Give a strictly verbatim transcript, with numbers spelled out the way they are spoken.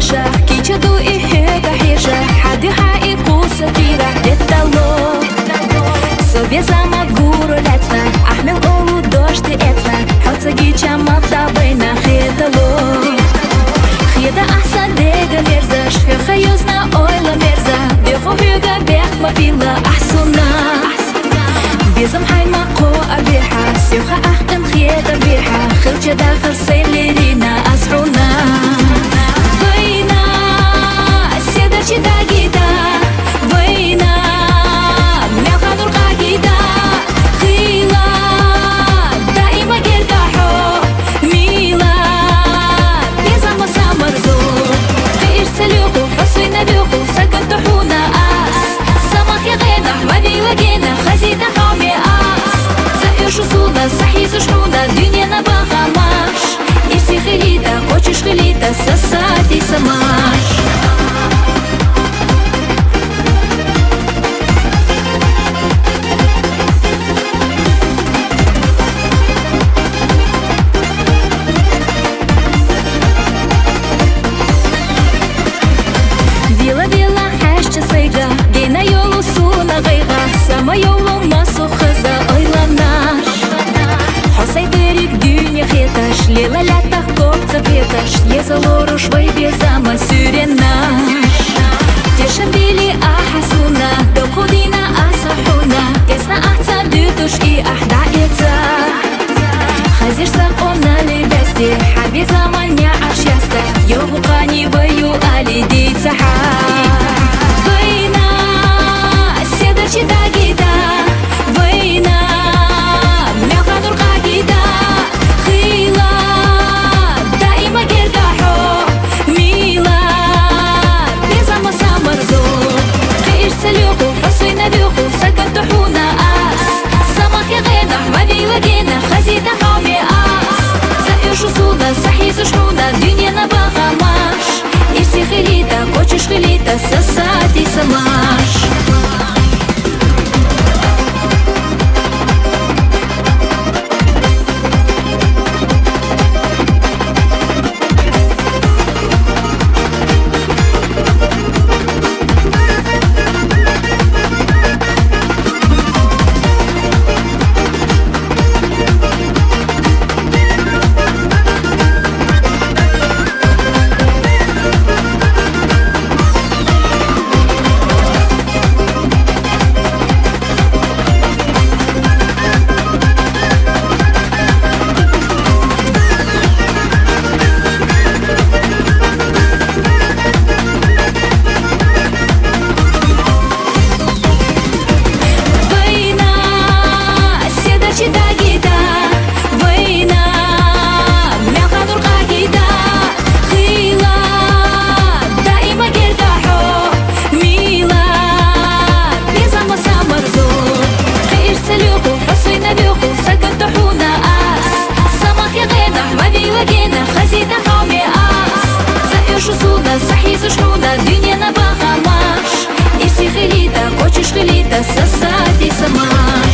Шах кичаду и хьоьга хьежа, хьадуьха и кхуса кира деттало. Со везама гуро лаьцна, ахмел олу дожди эцна, хьоца гича мах да байна хетало. Хеда ахса дега мерзаш, хьоьха юзна ойла мерза, дехо хьоьга бехт ма била ахсуна. Безам хьайн ма кхо абиха, сиха ахтан хеда биха, хилча дахар селерина асхуна. Вайна, седарчи дагида, вайна, мелханур къагида, хила, даима герга хьо, мила, безам ма самарзу, кхи ирцалюху, хьусуйна вюху, саган тухуна ас, самахи гъена, ма вила гена, хазита хьоме ас. Са уьшу суна, са хьизуш хьуна, дуьнена бахамаш. Ирси хилита, кочуш хилита, са сати самаш. Вела-вела хьаьшча сайга, гена йолу суна гъайгъа, сама йолу масу хаза ойланаш. Хьо сай берриг дуьне хеташ, лела лятах кок ца петаш, леза лоруш вай безама суьренаш. Тешан били ахьа суна, докудина аса хьуна, эсна ахца дуьтуш и ахь даэца. Хазир са къонали бести, хьаби заман няаш яста, йогу къани ваю али дицахьа. Вайна, седарчи дагида, вайна, мелханур къагида, хила, даима герга хьо, мила, безама самарзу, кхи ирцалюху, хьусуйна вюху, саган тухуна ас. Самахи гъена, ма вила гена, хазита хьоме ас. Са уьшу суна, са хьизуш хьуна, дуьнена бахамаш. Ирси хилита, кочуш хилита, са сати самаш. Вайна, седарчи дагида, вайна, мелханур къагида, хила, даима герга хьо, мила, безама самарзу, кхи ирцалюху, хьусуйна вюху, саган тухуна ас. Самахи гъена, ма вила гена, хазита хьоме ас. Са уьшу суна, са хьизуш хьуна, дуьнена бахамаш. Ирси хилита, кочуш хилита, са сати самаш.